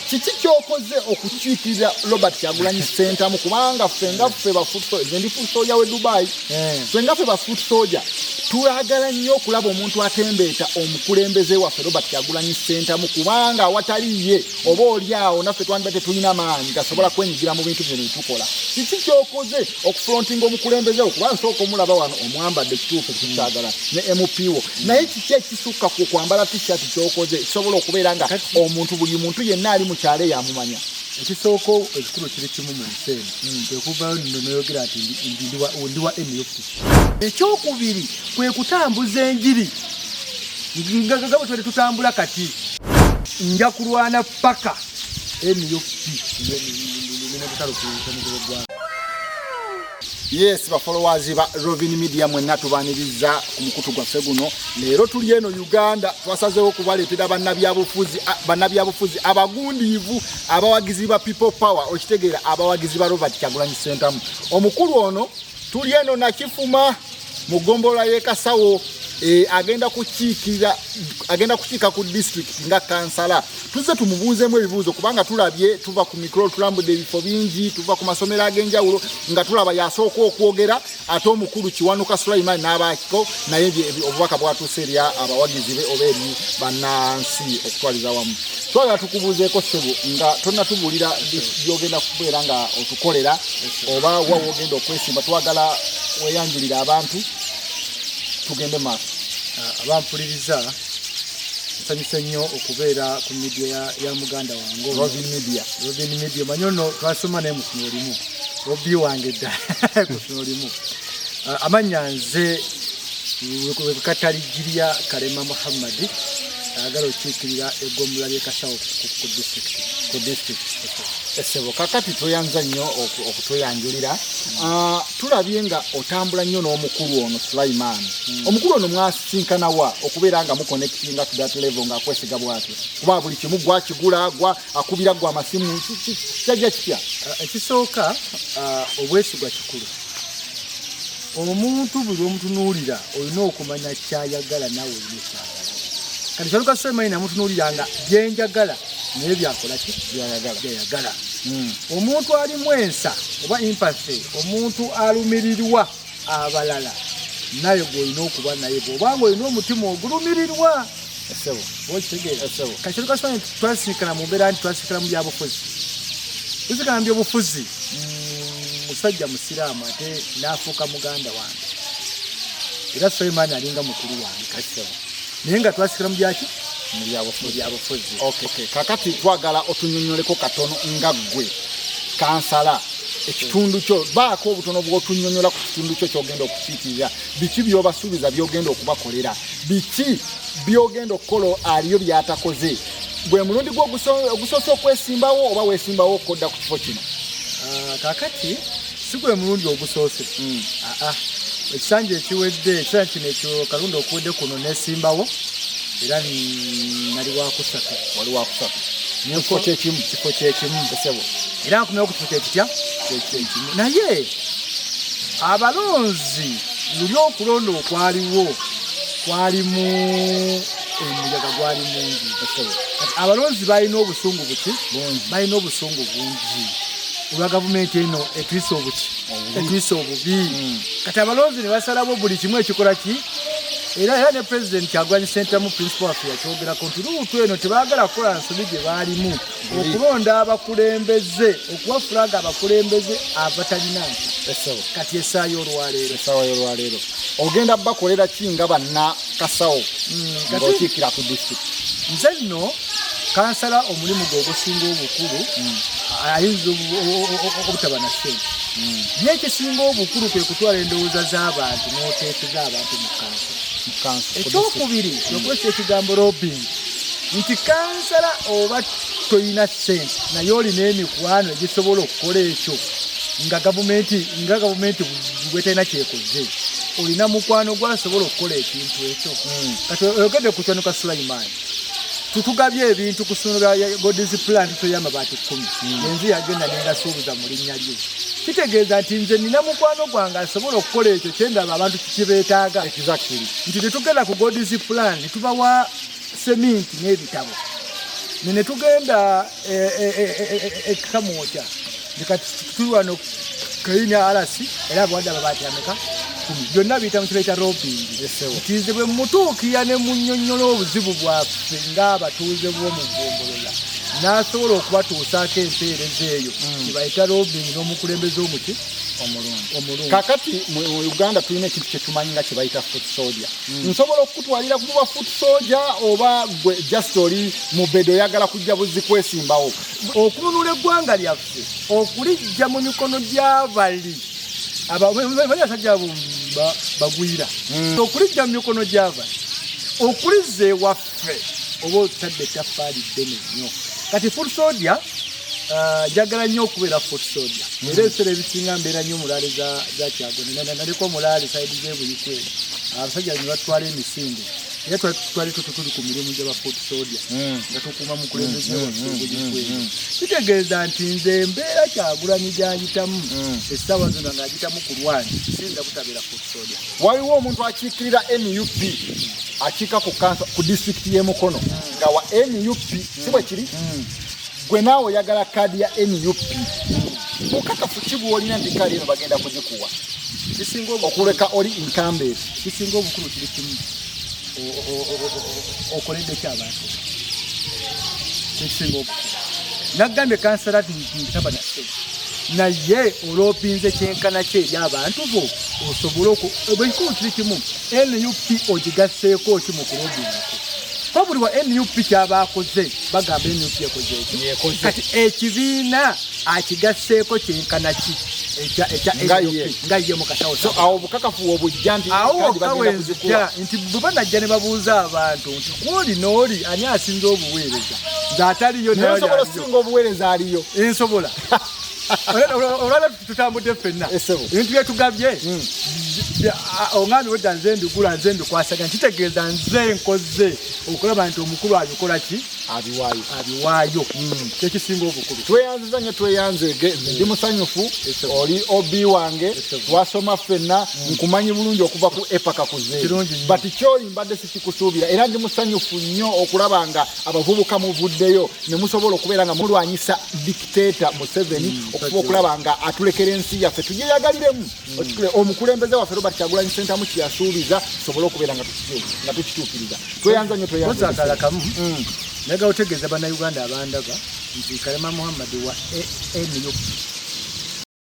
Kiki kyokoze okukiikirira Robert Kyagulanyi Ssentamu? Kubanga ffe nga ffe ba foot soldier, nze ndi foot soldier we Dubai, ffe nga ffe ba foot soldier twagala nnyo okulaba omuntu atembeeta omukulembeze waffe Robert Kyagulanyi Ssentamu, kubanga awatali ye oba oli awo naffe twandibadde tetulina maanyi gasobola kwenyigira mu bintu bino byetukola. Kiki kyokoze okufrontinga omukulembeze wo? Kuba nsooka omulaba wano omwambadde, kituufu, tukyagala ne MP wo, naye kiki ekisukka ku kwambala T-shirt kyokoze kisobola okubeera nga omuntu, buli muntu yenna ali mu kyalo eyo amumanya? Ekisooka ekikulu kiri kimu mu nsi eno, kwekuvayo nno noyogera nti ndi wa NUP. Ekyokubiri kwe kutambuza enjiri nga bwe twali tutambula. Kati nja kulwana paka NUP nebutalo ku. Yes, bafollowers ba Rovin Media mwenna, tubaniriza ku mukutu gwaffe guno. Leero tuli eno Uganda, twasazeewo okubaleetera bannabyabufuzi abagundiivu, abawagizi ba People Power, okitegeera, abawagizi ba Robert Kyagulanyi Ssentamu. Omukulu ono, tuli eno Nakifuma mu ggombolola y'e Kasawo, agenda kukiika ku district nga kansala. Tuzze tumubuuzeemu ebibuuzo kubanga tulabye tuva ku mikolo, tulambudde ebifo bingi, tuva ku masomero ag'enjawulo nga tulaba yasooka okwogera, ate omukulu Kiwanuka Sulaiman n'abaakiko, naye obubaka bwatuuse eri abawagizi be oba eri bannansi okutwaliza wamu. Twagala tukubuuzeeko, ssebo, nga tonnatubuulira byogenda kubeera nga otukolera oba wa wogenda okwesimba, twagala weeyanjulira abantu tugende maaso. Abampuliriza, nsanyuse nnyo okubeera ku media ya muganda wange ono. Rovin Media. Robin Media. Omanyi ono twasoma naye mu ssomero limu, obi wange dda ku ssomero limu. Amannya nze Kataligirya Kalema Muhammadi, ayagala okiikirira eggombolola ly'e Kasawo ku district. Ku district. Essebo, kakati tweyanza nnyo okutweyanjulira. Tulabye nga otambula nnyo n'omukulu ono Sulaiman. Omukulu ono mwasisinkana wa okubeera nga muconnectinga to that level nga akwesiga bwatyo, kuba buli kimu gwakigula, gwa akubira gwa amasimu? Kyajja kitya? Ekisooka, obwesigwa kikulu. Omuntu buli lwomutunuulira olina okumanya kyayagala, naawe olina ekyagala. Kati Kiwanuka Sulaiman namutunuulira nga byenjagala naye byakola ki? Byayagala. Byayagala. Omuntu alimu ensa oba empathy, omuntu alumirirwa abalala, naye gwolina okuba naye bw'obanga olina omutima ogulumirirwa. Essebo. Okitegeera? Essebo. Kati Kiwanuka Sulaiman twasinkana mu mbeera nti twasinkana mu byabufuzi, tusinkana mu byobufuzi. Musajja musiraamu ate n'afuuka muganda wange, era Sulaiman alinga mukulu wange. Essebo. Naye nga twasikira mu byaki? Mu byabufuzi. Mu byabufuzi. Okay. Kakati twagala otunyonyoleko katono nga ggwe kansala, ekitundu kyo, baako obutono bw'otunyonyola ku kitundu kyo kyogenda okukiikirira. Biki by'obasuubiza byogenda okubakolera? Biki byogenda okukola aliyo byatakoze? Gwe mulundi gwo ogusoose okwesimbawo oba weesimbawo okukodda ku kifo kino? Kakati si gwe mulundi ogusoose. Aa, ekisanja ekiwedde, ekisanja kino ekyo kalunda okuwedde kuno nesimbawo, era nali wakusatu. Wali wakusatu kifo kyekimu? Kifo kyekimu. Esebo. Era nkomyewo ku kifo kyekitya? Kyekimu. Naye abalonzi luli okulonda okwaliwo kwalimu omuyaga, gwali mungi. Esebo. Kati abalonzi balina obusungu buki? Bungi. Balina obusungu bungi olwa gavumenti eno etuyisa obuki? Obubi. Etuyisa obubi. Kati abalonzi ne basalawo buli kimu ekikola ki, era ne President Kyagulanyi Ssentamu, principal waffe, yakyogerako nti route eno tebaagala kukola nsobi gye baalimu okulonda abakulembeze, okuwa flag abakulembeze abatalina nti. Esebo. Kati essaawa y'olwaleero, Essaawa y'olwaleero ogenda bakolera ki nga banna Kasawo ng'okiikira ku district? Nze nno kansala, omulimu gwe ogusinga obukulu ayinza obutaba na ssente, naye ekisinga obukulu kwe kutwala endowooza z'abantu n'oteeseza abantu mu kanso. Mu kanso, ku district. Ekyokubiri, okozesa ekigambo lobbying, nti kansala oba toyina ssente naye olina emikwano egisobola okukola ekyo nga gavumenti bwetalina kyekoze, olina mukwano gwasobola okukola ekintu ekyo. Kati oyogedde ku Kiwanuka Sulaiman, tutugabye ebintu ku ssomero lya God's Plan, tutoyo amabaati 10. Enzu yagenda nengasuubuza mu linnya lye, kitegeeza nti nze nina mukwano gwange asobola okukola ekyo kyendaba abantu kikibeetaaga. Nti tetugenda ku God's Plan netubawa seminti n'ebitabo. Ne tugenda ekamwokya kati tuli wano kayina alasi era abawadde ababaati ameka 10 byonna biyita mu kibaita lobbying. Nti nze bwe mutuukira ne munnyonnyola obuzibu bwaffe ng'abatuuze b'omugombolola n'asobola okubatuusaako empeereza eyo kibayita lobbying n'omukulembeze omuki omulungi. Kakati mu Uganda tulina ekintu kyetumanyi nga kyebayita foot soldier. Nsobola okukutwalira kuba foot soldier oba gwe just oli mu bedo oyagala kujja buzzi kwesimbawo? Okununula eggwanga lyaffe okulijja mu mikono gy'abali abasajja abo bagwira, okulijja mu mikono gy'abali okulizza ewaffe oba otadde ettaffaali ddene nnyo. Kati foot soldier, njagala nnyo okubeera foot soldier era ebiseera ebisinga mbeera nnyo mulaale za Kyagulanyi. Naliko mulaale side z'eBuyikwe, abasajja ne batwala emisinde era twali tuli ku mirimu gy'aba foot soldier nga tukuuma mukulembeze waffe Buyikwe. Kitegeeza nti nze embeera Kyagulanyi gy'ayitamu essaawa zonna ng'agitamu ku lwanyi, siyinza butabeera foot soldier. Waliwo omuntu akiikirira NUP akiika ku kanso ku disitulikiti y'e Mukono nga wa NUP, si bwe kiri? Gwe naawe oyagala kaadi ya NUP, bukakafu ki bw'olina nti kaadi eno bagenda kugikuwa okuleka oli incumbent? Kisinga obukulu kiri kimu, okoledde ki abantu, kyekisinga obukulu. Nagambye kansala ntaba nase naye olopinze kyenkana ki eri abantu bo osobole bwekikulu kiri kimu, NUP ogigasseeko ki mu kulobingako? Ko buli wa NUP kyaba akoze bagamba NUP ekoze ekyo. Kati ekibiina akigasseeko kyenkana ki nga ye mu kasawo? So awo obukakafu obujja nti awo wokka wenzija nti bwe banajja ne babuuza abantu nti kwoli n'oli ani asinza obuweereza, nze ataliyo. Naye osobola osinga obuweereza aliyo? Nsobola. Olwala tutambudde ffenna, ebintu byetugabye oŋambye wedda nze mbigula, nze mbikwasaganya, kitegeeza nze nkoze okulaba nti omukulu abikola ki, abiwaayo. Abiwaayo, kyekisinga obukulu. Tweyanziza nnyo, tweyanzeege. Ndi musanyufu, oli obi wange, twasoma ffenna, nkumanyi bulungi okuva ku epaka kuze, but kyoli mbadde sikikusuubira era ndi musanyufu nnyo okulaba nga abavubuka muvuddeyo ne musobola okubeera nga mulwanyisa dictator Museveni okufuba okulaba nga atulekera ensi yaffe tugyeyagaliremu. Omukulembeze waffe Robert Kyagulanyi Ssentamu kyeyasuubiza tusobole okubeera nga tukituukiriza. Tweyanza nnyo, tweyanza. Kamu naga otegeeza Bannayuganda abandaba nti Kalema Muhammad wa NUP.